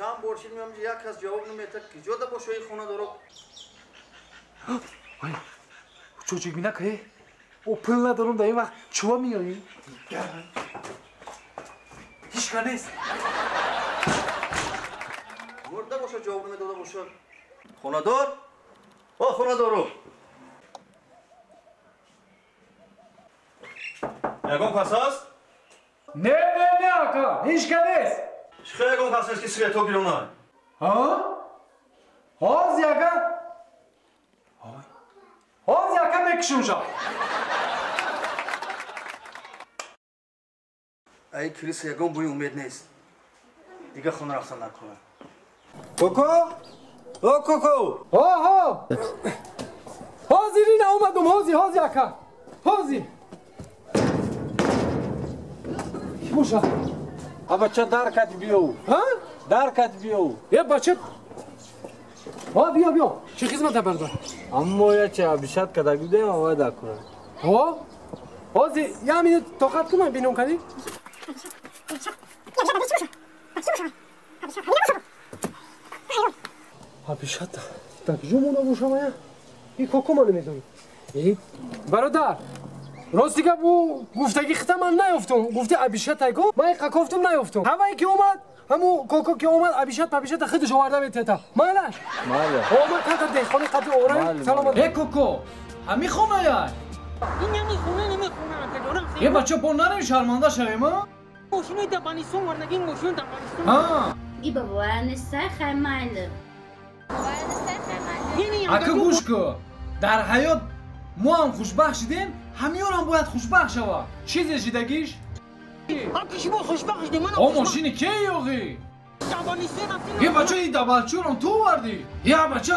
Чанд бор шид меам, як кас ҷавоб намета. Киҷо да бошои хонадоро? Ой, чӯчик бина ке? О пул надорам дар ин вақт чува меоӣ? Ҳеч ка нест. Мурда боша ҷавоб намедода боша. Хонадор? О хонадору. Ягон кас ҳаст? Не, не, не, ака, ҳеч ка нест. Чӣ ягон кас нест ки свето гирона? Ҳа? Ҳози ака? Ҳози ака мекушумша. Ай кириса ягон бӯи умед нест. Дига хона рафтан накунам. Коко? О, Коко! Ҳо, ҳо! Ҳозир ина омадум, ҳози, ҳози ака. Ҳози. Боша. А бача дар кат биёв. Ҳа? Дар кат биёв. Е бача. Ҳа, биё, биё. Чӣ хизмата бардар? Аммо яче абишат када гудем, авай дар кунам. Ҳо? Ҳози, як минут тоқат кунам, бинон кадӣ? Абишат дар куҷо монда бошам ая? И коко ман намедонам. Бародар, рости гап ӯ гуфтаги хита ман наёфтум. Гуфти абишат айко, ман иқа кофтум наёфтум. Ҳавае ки омад, ҳаму коко ки омад, абишат пабишата худаш оварда метета. Майлаш? Майла. О, ман ката деҳқони қати орам. Саломат. Э коко, ҳами хонаяй? Ин ҳами хона намехона. Е бача, бо нарем шарманда шавем, а? Мошинои Дабанисон вардаги, мошинои Дабанисон. Ҳа. И бабора нестай хай майли. Ака гӯш кун. Дар ҳаёт мо ҳам хушбахт шидем, ҳамёрам бояд хушбахт шавад. Чизе шидагиш? Аки шумо хушбахт шидем, ман О мошини ке ёғӣ? Е бача, и дабалчурам ту овардӣ? Я бача,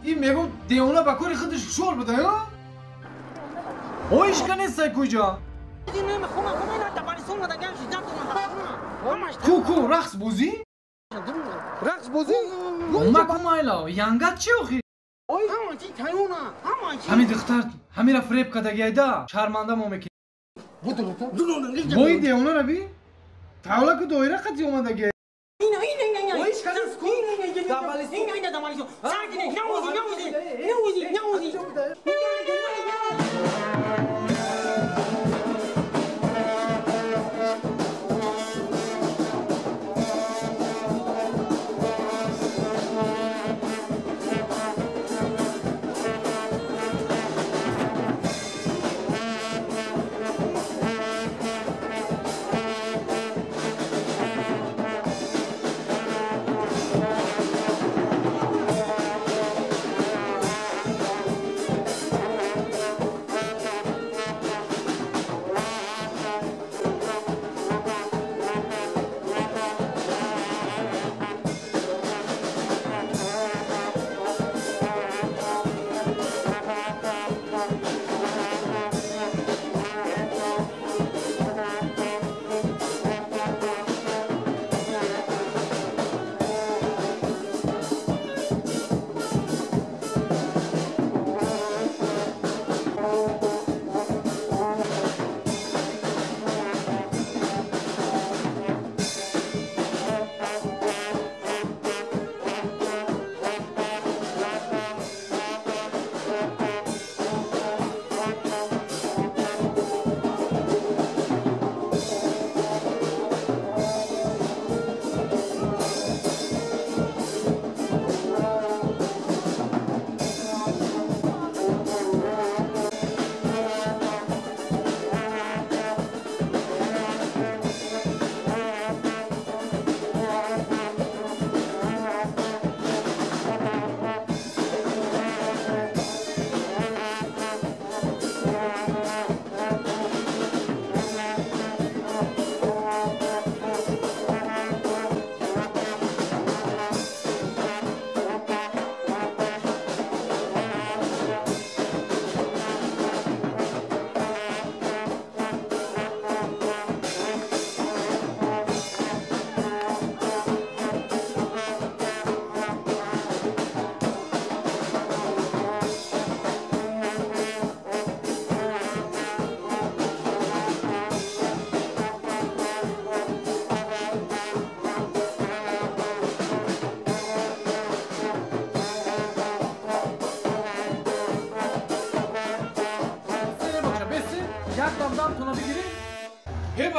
ин мегӯм девона ба кори худаш шор буда, ё? О ишка нестай куҷа? Ку ку рақс бозӣ? Рақс бозӣ? Омаку майла, янгат чӣ охи? Ҳамин духтар ҳамира фиреб кардагиайда, шарманда мо мекунем. Бои девонара би? Тавлаку доира қати омадагиай.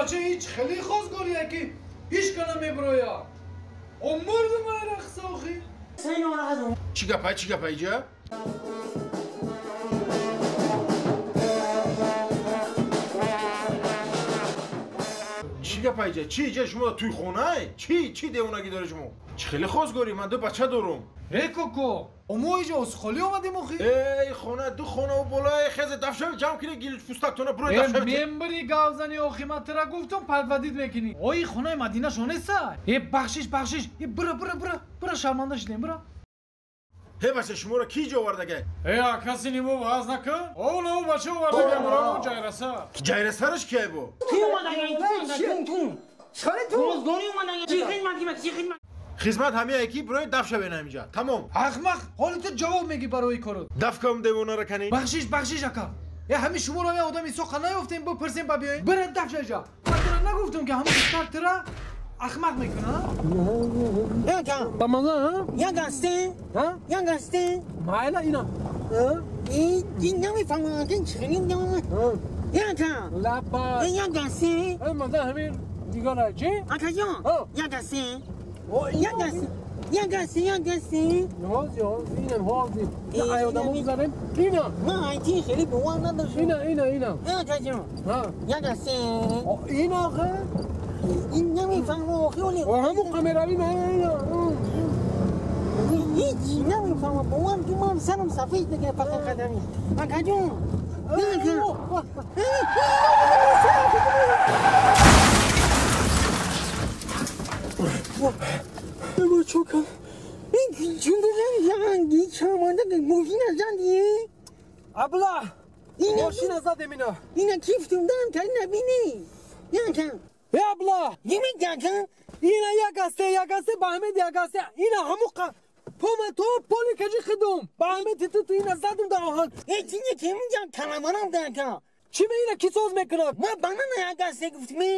бача ҳеч хеле хостгория ки ҳеч кана меброя. О мурдум ай рақса охи. Чӣ гапай, чӣ гапай иҷа? Чӣ гапай иҷа? Чӣ иҷа шумо туй хонай? Чӣ чӣ девонагӣ доред шумо? Чӣ хеле хостгорӣ? Ман ду бача дорум. Э коко, мо иҷа осхолӣ омадем охи? Эй хона ду хонаву болои хезе дафшави ҷамъ кунед гилич пустактона бурои дафшави. Мембри гавзани охи ман тира гуфтум падвадид мекунӣ. Ои хонаи Мадина шонеса? Э бахшиш бахшиш, э бура бура бура бура шарманда шудем бура. Ҳе бача шуморо ки иҷо овардага? Э акаси нимо ваз накун. О на бача овардага бура ҷайраса. Ҷайрасараш кияй бо? Ту омадага тун тун. Чикори ту? Хостгорӣ омадага. Чӣ хидмат ки чӣ хидмат? Хизмат ҳамияе ки бирои даф шавен ҳаминҷа. Тамом. Ахмақ, ҳоли ту ҷавоб мегӣ барои корот. Даф кам девонара канӣ. Бахшиш, бахшиш ака. Э ҳами шуморо я одами соқа наёфтем, бипурсем ба биёем. Бира даф ша иҷа. Ман тира нагуфтам ки ҳамон духтар тира ахмақ мекуна? Яка. Ба маза, ҳа? Ягасте. Ҳа? Ягасте. Майла ина. Ин намефаҳмам ки чӣ хеле Яка. Лапа. Ягасте. Маза ҳамин дигара чӣ? Акаҷон. Ягасте. Ягасте. Ягасте, ягасте. Ҳозир, ҳозир, инам ҳозир. Ай одамо бизанем. Ина. Ман айти хеле бовар надоштам. Ина, ина, ина. Акаҷон. Ҳа. Ягасте. Ин охе? Ин намефаҳмам охи оле. Ҳамон камеравӣ на ина. Ҳеҷ намефаҳмам. Бовар ки ман сарам сафед дига фақат қадами. Акаҷон. Яка. Эй, чока. Ин чундуран чаманда мошина задӣ. Абла. Мошина задем ина. Ина кифтум дам кар набинӣ. Яка. Э абла. Гими яка. Ина якасте, якасте ба ҳамед якасте. Ина ҳамуқа пома то поли кажи хидум. Ба ҳамед ту ина задум дар оҳан. Э чине кимҷа каламарам дака. Чӣ ме ина ки соз мекунад? Ма банана якасте гуфтми.